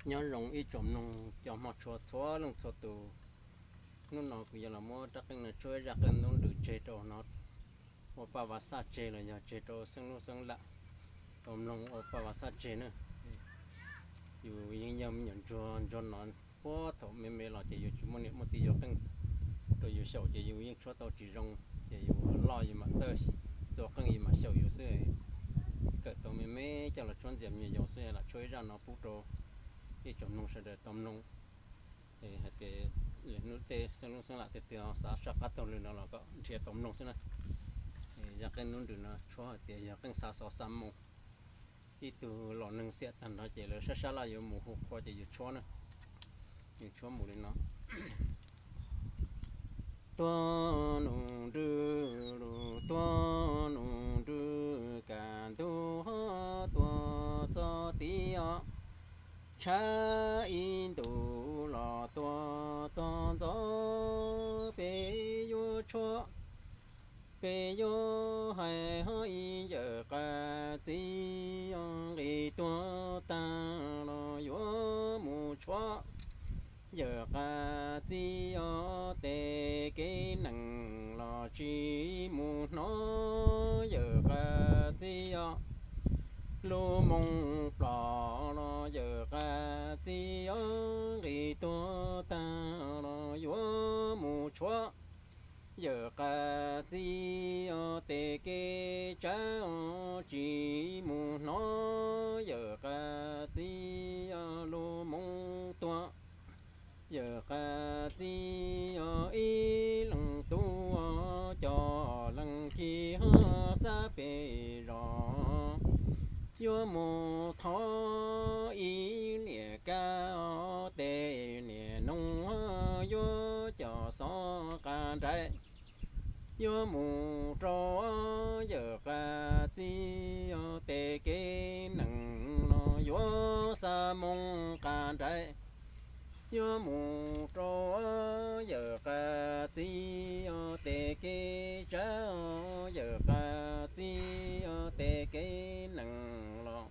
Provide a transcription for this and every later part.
Nyob zoo ib tsoom mloog cov hmov tshua txhua leej txhua tus. Hnub no kuv yuav los muab rab qeej no tshuab ib zaj qeej ntub nrws tseg rau no, ua paj vav xaj tseg los yog tseg rau xeeb lub xeeb lam tau mloog ua paj vav xaj tseg na. Yus yeej yog me nyuam ntsuag ntsuag no, puag thaum me me los ces yus tsis muaj niam muaj txiv yuav qeej rau yus xyaum ces yus yeej tshuab tau tsis zoo, ces yus loj yus mam txawj txua qeej yus mam xyaum yus xwb. Kawm tau me me coj los tshuab ntxias me nyuam yaus xwb, lam tshuab ib zaj no pub rau ib tsoom mloog sawv daws tau mloog. Hais tias lwm hnub tej xeeb lub xeeb lam tej twg xav saj qab taug lw no los kom nrhiav tau mloog xwb na. Zaj qeej ntub nrws no tshuab hais tias yog qeej xa xov xa moo. Ib tug los neeg xiam tag nrho ces lawv sab sab laj yuav mus hu qhua ces yus tshuab na. Yus tshuab mus li no: Tuag nus nrws lus, tuag nus nrws, kaj ntug tuag txog tid os. Tshav ib ntus los tuag txog ntxov, peb yuav tshuab, peb yuav hais ho ib yawm qab txij os, nqis tuag tag los yuav mus tshuab. Yawm qab txij os, tes kev nees los tsis mus hnov. Yawm qab txij os, lub moo plom los yawm qab txij os, nqis tuag tag los yuav mus tshuab. Yawm qab txij os, tes kev tsawv os tsis mus hnov. Yawm qab txij os, lub moo tuag. Yawm qab txij os, ib leej tub os, cov leej ci ho xab pem zos. Yuav mus thov ib niam kab os, tes niam noog yuav cov xov qab nraim. Yuav mus rau yawm qab txij os, tes kev nees los yuav xa moo qab nraim. Yuav mus rau yawm qab txij os, tes kev tsawv os, yawm qab txij os, tes kev nees los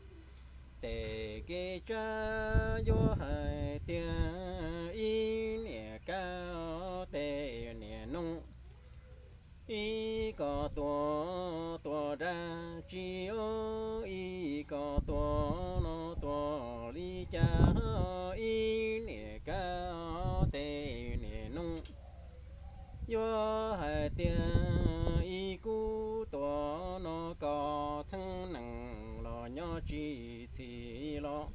tes kev tsawv. Yuav hais tias ib niam kab os, tes niam noog, ib koj tuag tuag dab tsi os, ib koj tuag no tuag li cas? Ib niam kab os, tes niam noog, yuav hais tias ib kub tuag no koj txheeb nees los nyob tsis txhim los,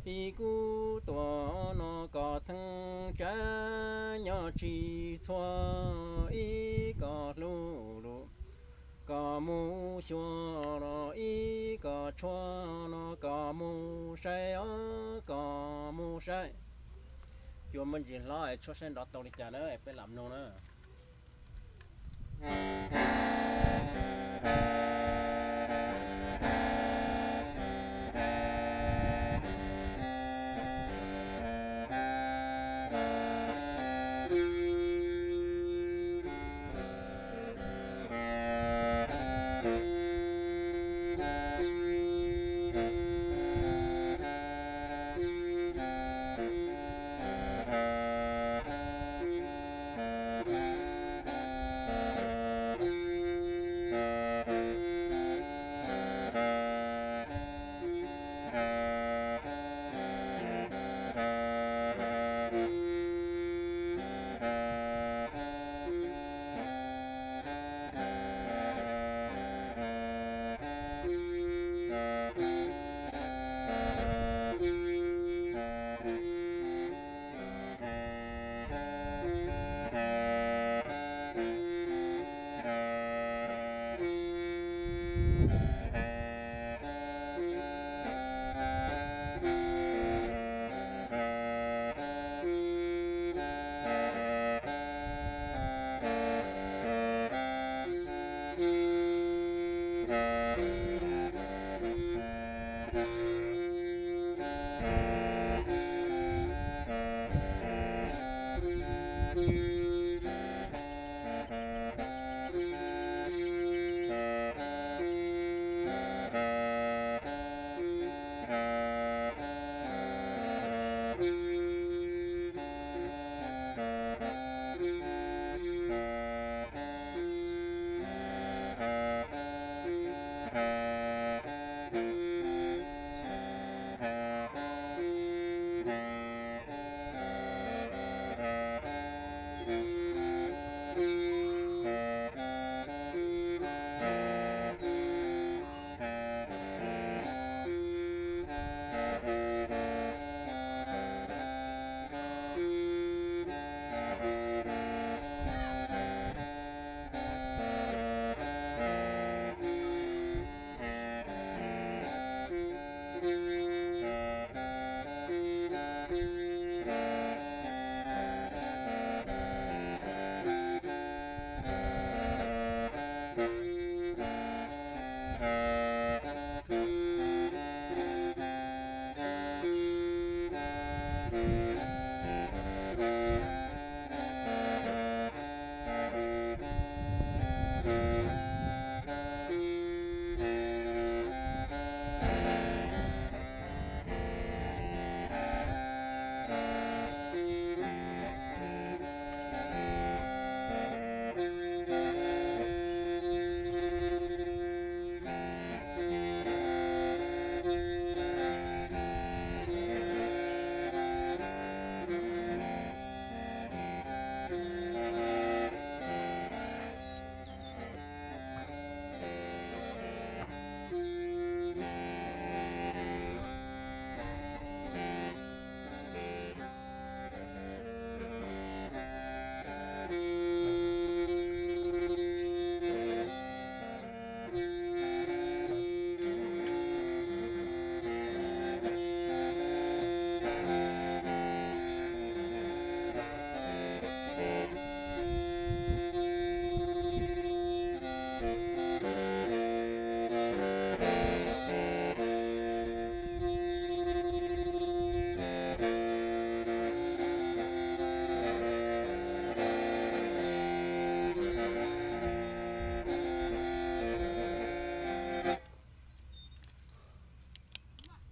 ib kub tuag no koj txheeb tsawv nyob tsis txhua, ib koj hlub lus koj mus xyuas los, ib koj tshuab no koj mus saib os, koj mus saib. Cua muaj ntsis hlob es tshuab saib nrov tau li cas na, peb lam mloog na.